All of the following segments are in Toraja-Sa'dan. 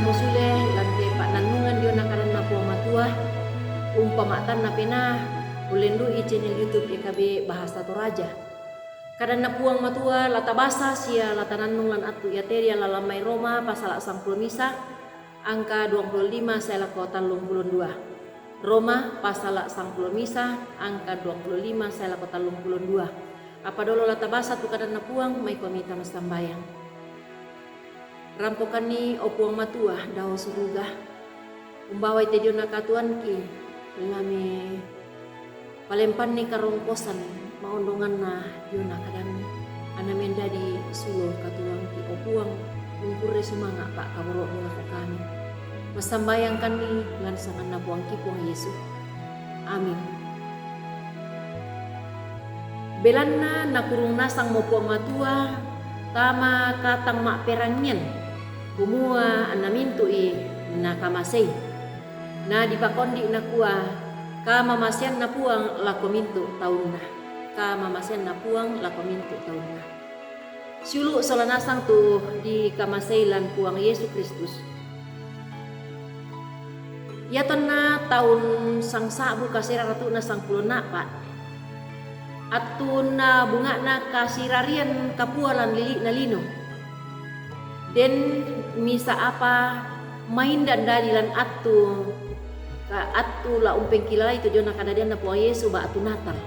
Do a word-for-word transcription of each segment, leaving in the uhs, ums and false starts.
Musule lan te pa'nannungan diona kadanna Puang Matua, umpama'tanna penaa, ullendu'i channel YouTube E K B Bahasa Toraja. Kadanna Puang Matua la tabasa sia la tanannung lan attu iate ri lalang mai Roma pasala sangpulo misa, angka duangpulo lima sae lako tallungpulo dua. Roma pasala sangpulo misa, angka duangpulo lima sae lako tallungpulo dua. Apa dolo la tabasa tu kadanna Puang, maikomi tama sambayang. Rampokanni, o Puang Matua, dao suruga. Umbawai te diona katuoanki, lame palempanni karongkosan maondonganna diona kadammi, anna mendadi sulo katuoangki, o Puang, ungkurre sumanga' pa'kaboro'mu lako kami. Massambayangkanni lan sanganna Puangki Puang Yesu. Amin. Belanna nakurung nasangmo Puang Matua tama katang ma'perangian, kumua anna mintu'i nakamasei. Na dipakondi nakua, kamamaseanna Puang lako mintu' taunna. Kamamaseanna Puang lako mintu' taunna. Siulu' sola nasang tu dikamasei lan Puang Yesu Kristus. Iatonna taun sangsa'bu kasera ratu'na sangpulo na'pa', attunna bunga'na kasirarian kapua lan lili'na lino. Den misa' apa maindan dadi lan attu, ka attu la umpengkilalai tu diona kadadianna Puang Yesu ba'tu Natal.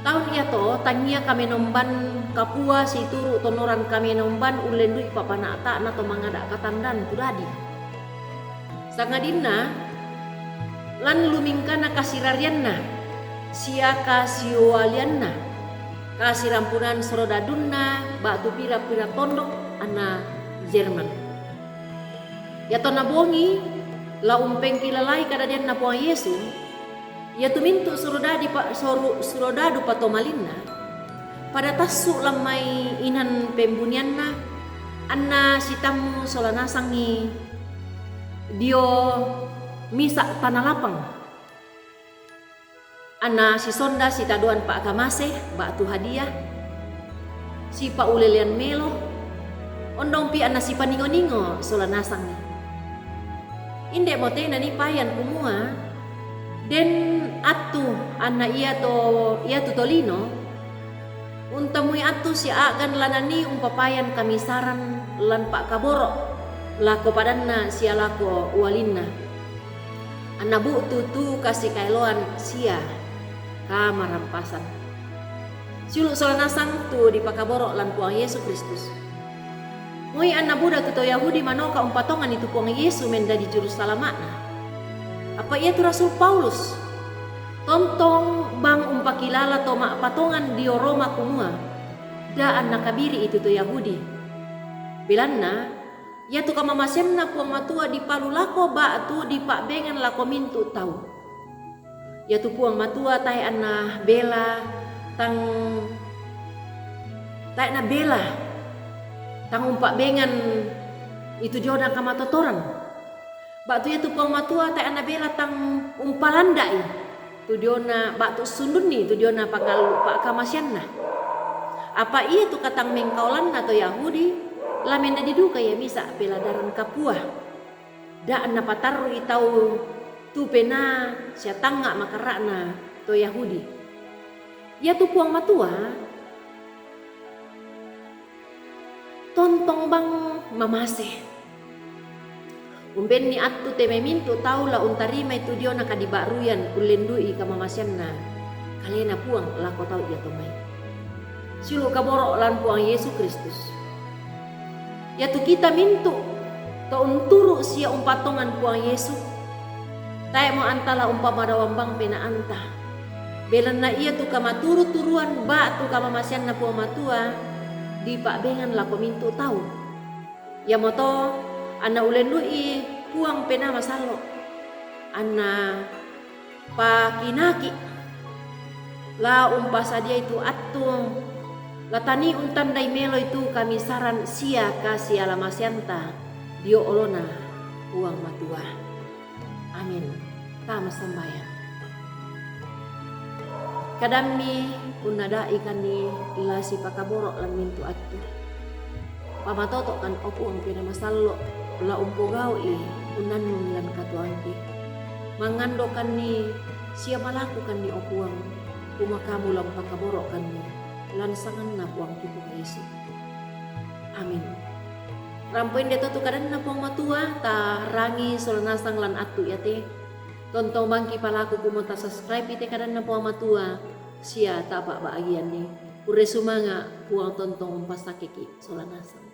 Taun iato tangia kamenomban kapua situru' tonnoran kamenomban ullendu'i papana'ta'na to mangada' katandan tu dadi. Sangadinna lan lumingkana kasirarianna sia kasiualianna, kasirampunan sorodadunna ba'tu pira-pira tondok anna Jerman. Iatonna bongi la umpengkilalai kadadianna Puang Yesu, iatu mintu' surodadi pa-, soru-, surodadu patomalinna, pada tassu' lan mai inan pembunianna, anna sitammu sola nasangi dio misa' tana lapang, anna sisonda sitadoan pa'kamase ba'tu hadia, sipa'ulelean melo, ondongpi anna sipaningo-ningo sola nasangi. Inde'mo te nanipayan kumua, den attu anna iato, iatu tolino untammui attu sia a'gan la nanii umpapayan kamisaran lan pa'kaboro' lako padanna sia lako ualinna, anna bu'tu tu kasikaeloan sia kamarampasan. Siulu' sola nasang tu dipakaboro' lan Puang Yesu Kristus. Moi anna buda tu to Yahudi manoka umpatonganni tu Puang Yesu mendadi Jurusalama'na. Apa iatu Rasul Paulus tontong bang umpakilala to ma'patongan dio Roma kumua, da' anna kabiri'i tu to Yahudi. Belanna iatu kamamaseanna Puang Matua dipalu lako ba'tu dipa'bengan lako mintu' tau. Iatu Puang Matua tae' anna bela tang, tae' nabela tang umpa'bengan itu diona kamatotoran. Ba'tu iatu Puang Matua tae' anna bela tang umpalanda'i tu diona ba'tu sundunni tu diona pangallu' pa'kamaseanna. Apa iatu katang mengkaolanna to Yahudi, la mendadi duka ia misa' peladaran kapua. Da' anna patarru'i tau tu penaa sia tangnga' makara'na to Yahudi. Iatu Puang Matua tontong bang mamase. Umbenni attu te mai mintu' tau la untarimai tu diona kadiba'ruian ullendu'i kamamaseanna Kalena Puang lako tau iato mai. Siulu' kaboro' lan Puang Yesu Kristus. Iatu kita mintu' to unturu' sia umpatongan Puang Yesu, tae'mo anta la umpamadawang bang penaanta. Belanna iatu kamaturu-turuan ba'tu kamamaseanna Puang Matua dipa'bengan lako mintu' tau. Iamoto anna ullendu'i Puang Penaa Masallo', anna pakinaki' la umpasadiai tu attu la tanii untandai meloi tu kamisaran sia kasialamaseanta dio olona Puang Matua. Amin. Tama sambayang. Kadammi unnada'ikanni la sipakaboro' lan mintu' attu. Pamatoto'kan, o Puang Penaa Masallo', la umpogau'i unannung lan katuoangki. Mangandokanni sia malakukanni, o Puang, kumua Kamu la umpakaboro'kanni, lan sanganNa Puangki Puang Yesu. Amin. Rampo inde to tu kadanNa Puang Matua, tarangi sola nasang lan attu iate. Tontong bangki palaku kumua tasubscribe ite kadanNa Puang Matua, sia tapa'bagianni. Kurre sumanga', Puang tontong umpassakeki sola nasang.